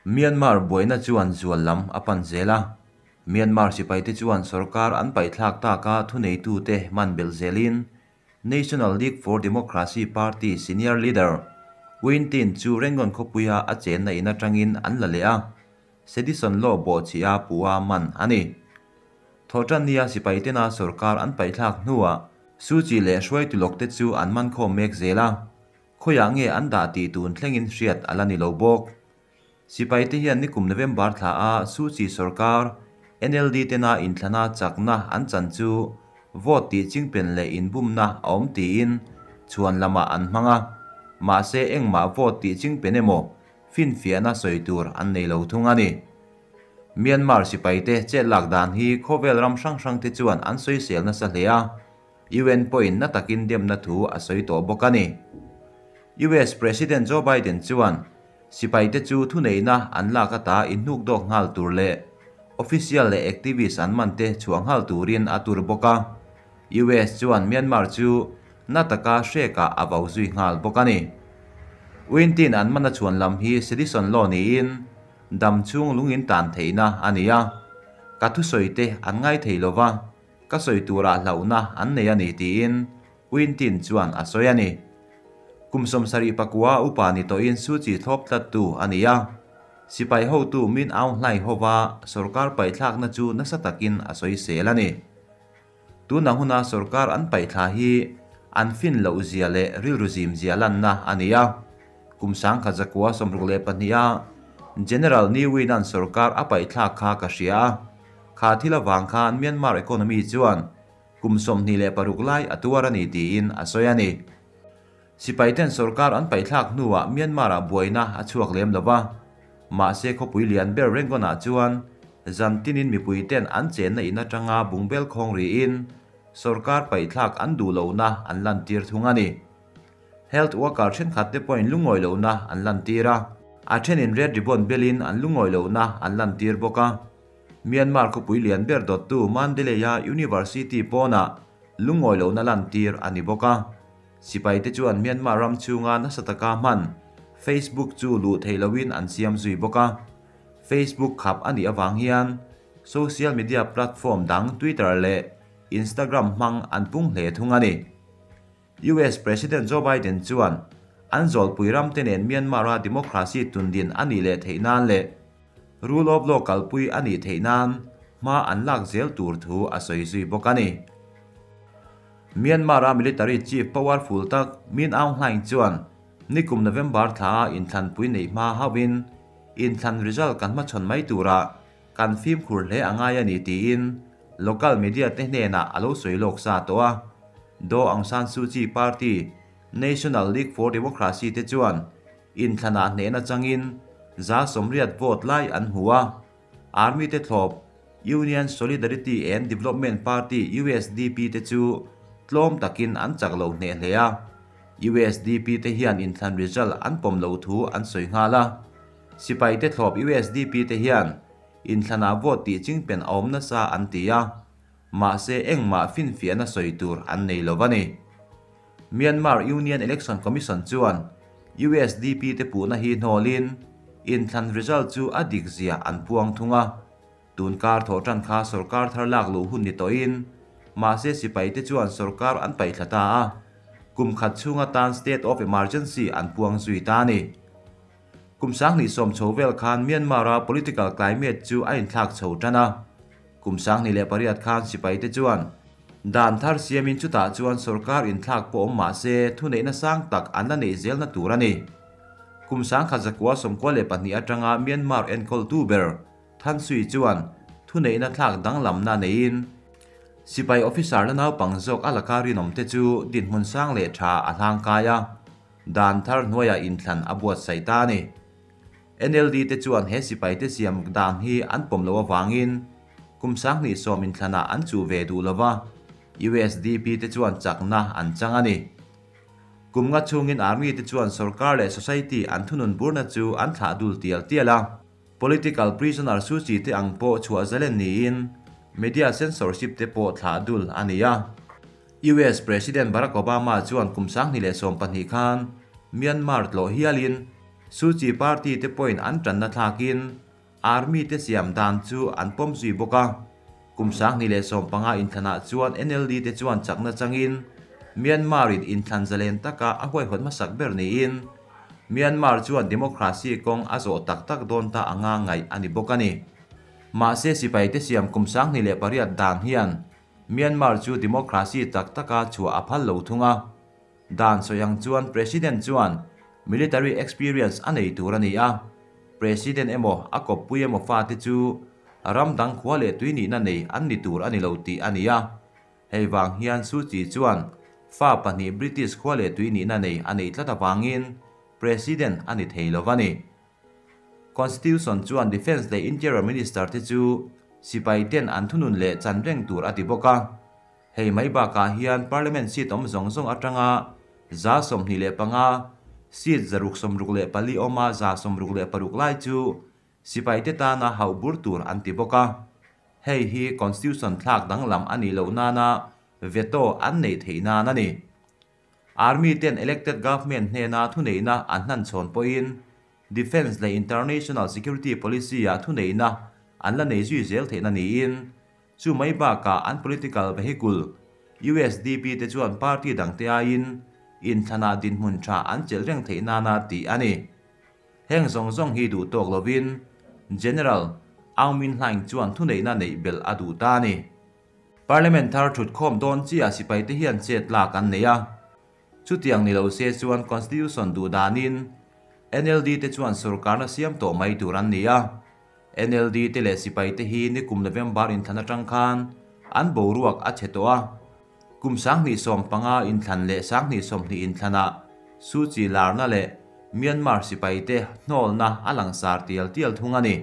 Myanmar buaina chuan zual lam a pan zel a, Myanmar sipaite chuan sorkar an paihthlak taka thuneitute man belh zelin National League for Democracy party senior leader Win Tin chu Rangoon khawpuia a chenna in atangin an la leh a, sedition law bawhchhia puha man a ni. Thawhtannia sipaitena sorkar an paihthlak hnuah Suu Kyi leh hruaitu lawkte chu an man khawm mek zel a, khawiah nge an dah tih tun thlengin hriat a la ni lo bawk. Sipaite hian nikum November thla a Suu Kyi sorkar NLD tena inthlana chakna an chan chu vote tih chingpen leh inbumna a awm tiin chhuan lamah an hmang a, mahse engmah vote tih chingpen emaw finfiahna sawi tur an nei lo thung a ni. Myanmar sipaite chet lak dan hi khawvel ram hrang hrangte chuan an sawisel nasa hle a, UN pawhin na takin demna thu a sawi tawh bawk a ni. US President Joe Biden chuan Sipaite chu thuneihna an lak ata inhnukdawk nghal tur leh official leh activist an man te chhuah nghal turin a tur bawk a. US chuan Myanmar chu na taka hrekah a vau zui nghal bawk a ni. Wintin an man a chhuan lam hi sedition law niin dam chhung lung in tan theihna a ni a. Ka thusawi te an ngai thei lova, ka sawi turah hlauhna an nei a ni tiin Quintin chuan a sawi a ni. Kum 74 upa ni tawhin Suu Kyi thlawp tlattu a ni a. Sipai hotu Min Aung Hlaing hova sorkar paihthlakna chu nasa takin a sawisel a ni. Tuna huna sorkar an paihthla hi an fin loh zia leh rilru zim zia lanna a ni a. Kum 1962 a General Ne Win-a'n sorkar a paihthlak kha ka hria a. Kha thil avang khan Myanmar economy chuan Kum 26 lai a tuar a ni tiin a sawi a ni. Sipaiten sorkar an paihthlak hnuah Myanmar-ah buaina a chhuak lem lo va, mahse khawpui lian ber Rangoon-ah chuan zan tinin mipuiten an chenna in atanga bungbel khawng riin sorkar paihthlak an duh lohna an lantir thung a ni. Health worker thenkhat te pawhin lungawi lohna an lantir a, a thenin red ribbon belin an lungawi lohna an lantir bawk a. Myanmar khawpui lian ber dawttu Mandalay-a University pawnah lungawi lohna lantir a ni bawk a. Sipaite chuan Myanmar ram chhunga nasa taka hman Facebook chu luh theih lohin an siam zui bawk a. Facebook khap a nih avang hian social media platform dang Twitter leh Instagram hmang an pung hle thung a ni. US President Joe Biden chuan an zawlpui ramte nen Myanmar-a democracy tundin a nih leh theih nan leh Rule of law kalpui a nih theih nan hma an lak zel tur thu a sawi zui bawk a ni. Myanmar-a military chief powerful tak Min Aung Hlaing chuan nikum November thla a inthlanpui neih hma hauhin inthlan result kan hmachhawn mai turah kan fimkhur hle a ngai a ni tiin local media te hnenah a lo sawi lawk sa tawh a. Daw Aung San Suu Kyi party National League for Democracy te chuan Inthlanah hnehna changin 80% vote lai an hmu a, Army te thlawp Union Solidarity and Development Party, USDP, te chu tlawm takin an chak lo hneh hle a. USDP te hian inthlan result an pawm lo thu an sawi nghal a. Sipai te thlawp USDP te hian inthlanah vote tih chingpen a awm nasa an ti a, mahse engmah finfiahna sawi tur an nei lo a ni. Myanmar Union Election Commission chuan USDP te puhna hi hnawlin inthlan result chu a dik zia an puang thung a. Tun kar thawh tan kha sorkar thar lak luh hun ni tawhin mahse sipai te chuan sorkar an paihthla ta a, kum khat chhung atan state of emergency an puang zui ta a ni. Kum 2010 chho vel khan Myanmar-a political climate chu a inthlak chho tan a. Kum 2008 khan sipai te chuan Dan thar siamin chutah chuan sorkar inthlak pawh awm mah se thuneihna sang tak an la neih zelna tur a ni. Kum 1992 atanga Myanmar enkawltu ber Than Sui chuan thuneihna thlak danglamna neiin sipai officer la naupang zawk a laka rinawmte chu dinhmun sang leh tha a hlangkai a, dan thar hnuaiah inthlan a buatsaih ta a ni. NLD te chuan he sipaite siam dan hi an pawm loh avangin kum 2010 inthlanah an chuh ve duh lo va, USDP te chuan chakna an chang a ni. Kum nga chhungin Army te chuan sorkar leh society an thunun burna chu an thlah dul tial tial a. Political prisoner Suu Kyi te ang pawh chhuah zalen niin media censorship te pawh thlah dul a ni a. US President Barack Obama chuan kum 2012 khan Myanmar tlawh hialin. Suu Kyi party te pawhin an tanna thlakin Army te siam dan chu an pawm zui bawk a. Kum 2015 inthlanah chuan NLD te chuan chakna changin Myanmar in inthlan zalen taka a huaihawt hmasak ber niin Myanmar chuan democracy kawng a zawh tak tak dawn ta anga ngaih a ni bawk a ni. Mahse sipai te siam kum 2008 dan hian Myanmar chu democracy tak taka chhuah a phal lo thung a. Dan sawi ang chuan President chuan military experience a nei tur a ni a, President emaw a kawppui emaw fate chu ram dang khua leh tui nihna nei an ni tur a ni lo tih a ni a. Hei vang hian Suu Kyi chuan fa pahnih British khua leh tui nihna nei a neih tlat avangin President a ni thei lo va ni. Constitution chuan Defence leh Interior Minister te chu sipai ten an thunun leh chan reng tur a ti bawk a. Hei mai bakah hian Parliament seat awm zawng zawng atanga 25, seat 664 awma 166 lai chu sipai te tana hauh bur tur an ti bawk a. Hei hi Constitution thlak danglam a nih loh nana veto an neih theih nan a ni. Army ten elected government hnena thuneihna an hlan chhawn pawhin Defence leh International Security Policy-ah thuneihna an la nei zui zel theihna niin chu mai bakah an political vehicle USDP te chuan party dangte aiin inthlanah dinhmun tha an chelh reng theih nana tih a ni. Heng zawng zawng hi duh tawk lovin General Aung Min Hlaing chuan thuneihna neih belh a duh ta a ni. Parliament thar thutkhawm dawn chiah sipai te hian chet lak an nei a. Chutiang ni lo se chuan Constitution duh danin NLD te chuan sorkarna siam tawh mai tur an ni a. NLD te leh sipai te hi nikum November inthlan atang khan an boruak a chhe tawh a. Kum 2015 inthlan leh 2020 inthlanah Suu Kyi larna leh Myanmar sipai te hnawlna a langsar tial tial thung a ni.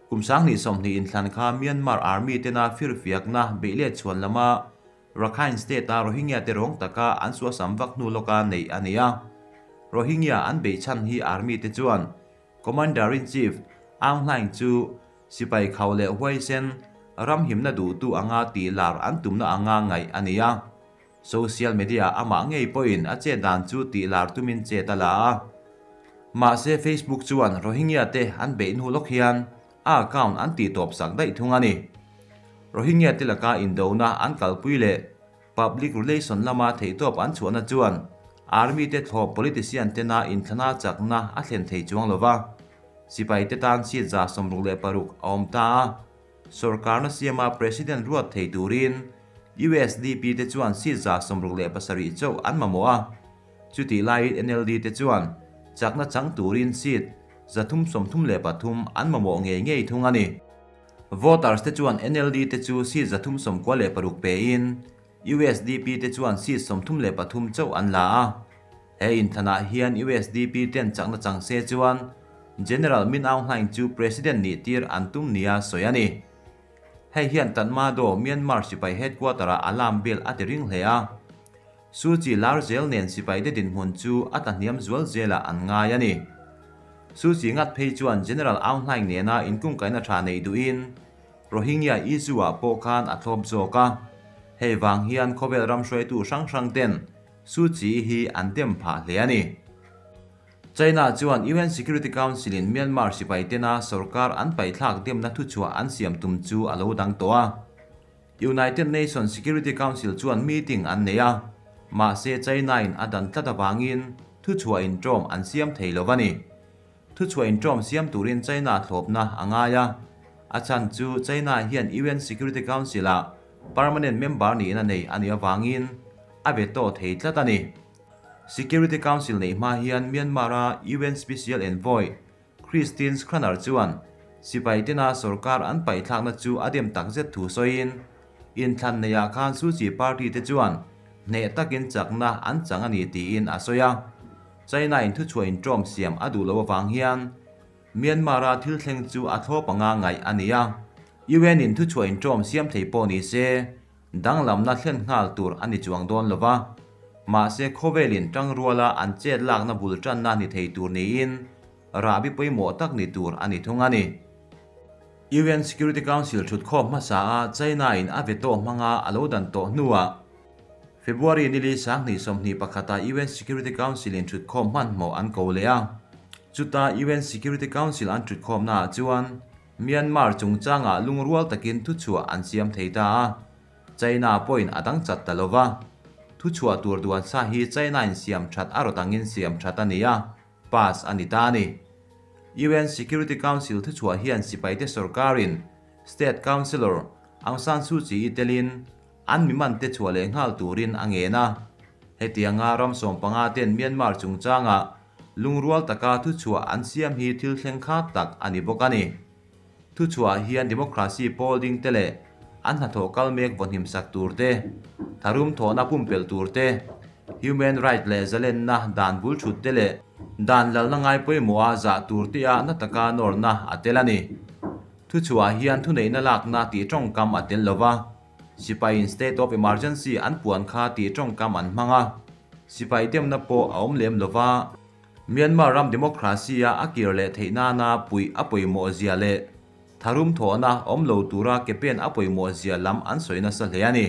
Kum 2020 inthlan kha Myanmar Army tena firfiakna beihlet chhuan lama Rakhine State-a Rohingya te rawng taka an suasam vak hnu lawka neih a ni a. Rohingya an beih chhan hi Army te chuan Commander-in-Chief Aung Hlaing chu sipai khau leh huaisen ram himna duhtu anga tih lar an tumna anga ngaih a ni a. Social media amah ngei pawhin a chet dan chu tih lar tumin chet a la a. Mahse Facebook chuan Rohingya te an beih hnu lawk hian a account an tih tawp sak daih thung a ni. Rohingya te laka indona an kalpui leh public relation lama theihtawp an chhuahna chuan Army te thlawp politician tena inthlana chakna a thlen thei chuang lova. Sipai te tan seat 66 a awm ta a. Sorkarna siama President ruat thei turin USDP te chuan seat 67 chauh an mamawh a. Chutih laiin NLD te chuan chakna chang turin seat 333 an mamawh ngei ngei thung a ni. Voters te chuan NLD te chu seat 396 pein USDP te chuan seat 33 chauh an la a. He inthlanah hian USDP ten chakna chang se chuan General Min Aung Hlaing chu President nih tir an tum nia sawi a ni. Hei hian Tatmadaw Myanmar sipai headquarter-ah alarm bell a ti ring hle a. Suu Kyi lar zel nen sipai te dinhmun chu a tlahniam zual zelah an ngai a ni. Suu Kyi ngat phei chuan General Aung Hlaing nena inkungkaihna tha nei duhin Rohingya issue-ah pawh khan a thlawp zawk a. Hei vang hian khawvel ram hruaitu hrang hrang ten Suu Kyi hi an dem phah hle a ni. China chuan UN Security Council-in Myanmar sipai tena sorkar an paihthlak demna thuchhuah an siam tum chu a lo dang tawh a. United Nations Security Council chuan meeting an nei a, mahse China-in a dan tlat avangin thuchhuah intawm an siam thei lo a ni. Thuchhuah intawm siam turin China thlawpna a ngai a, a chhan chu China hian UN Security Council-ah permanent member niin a nei a nih avangin a veto thei tlat a ni. Security Council neih hma hian Myanmar-a UN Special Envoy Christine Schraner chuan sipai tena sorkar an paihthlakna chu a dem takzet thu sawiin inthlan neiah khan Suu Kyi party te chuan hneh takin chakna an chang a ni tiin a sawi a. China-in thuchhuah intawm siam a duh loh avang hian Myanmar-a thil thleng chu a thlawp anga ngaih a ni a. UN-in thuchhuah intawm siam thei pawh ni se danglamna thlen nghal tur a ni chuang dawn lova. Mahse khawvelin tangruala an chet lakna bul tanna ni thei tur niin rahbi pawimawh tak ni tur a ni thung a ni. UN Security Council thutkhawm hmasa a China-in a veto hmanga a lo dan tawh hnuah February nili 2021-ah UN Security Council-in thutkhawm hmanhmawh an ko leh a. Chuta UN Security Council an thutkhawmnaah chuan Myanmar chungchangah lungrual takin thuchhuah an siam thei ta a, China pawhin a dang chat ta lova. Thuchhuah tur duan sa hi China-in siam that a rawt angin siam that a ni a, pass a ni ta a ni. UN Security Council thuchhuah hian sipaite sorkarin State Counsellor Aung San Suu Kyi-i telin an mi mante chhuah leh nghal turin a ngen a. Hetianga ram sawmpanga ten Myanmar chungchanga lungrual taka thuchhuah an siam hi thil thleng kha tak a ni bawk a ni. Thuchhuah hian democracy pawl ding te leh an hnathawh kal mek vawnhim sak tur te, tharum thawhna pumpelh tur te, human right leh zalenna dan bul thut te leh dan lalna ngai pawimawha zah tur te ah na taka nawrna a tel a ni. Thuchhuah hian thuneihna lakna tih tawngkam a tel lova, sipaiin state of emergency an puan kha tih tawngkam an hmang a, sipai demna pawh a awm lem lova, Myanmar ram democracy-a a kir leh theih nana puih a pawimawh zia leh tharum thawhna awm lo tura ke pen a pawimawh zia lam an sawi nasa hle a ni.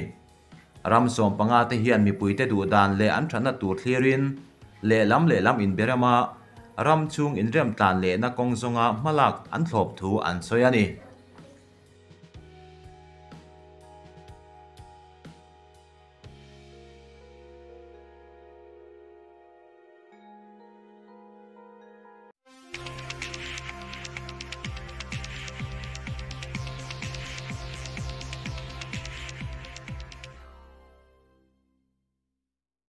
Ram 15 te hian mipuite duh dan leh an thatna tur thlirin lehlam lehlam inberema ram chhung inrem tlan lehna kawng zawnga hmalak an thlawp thu an sawi a ni.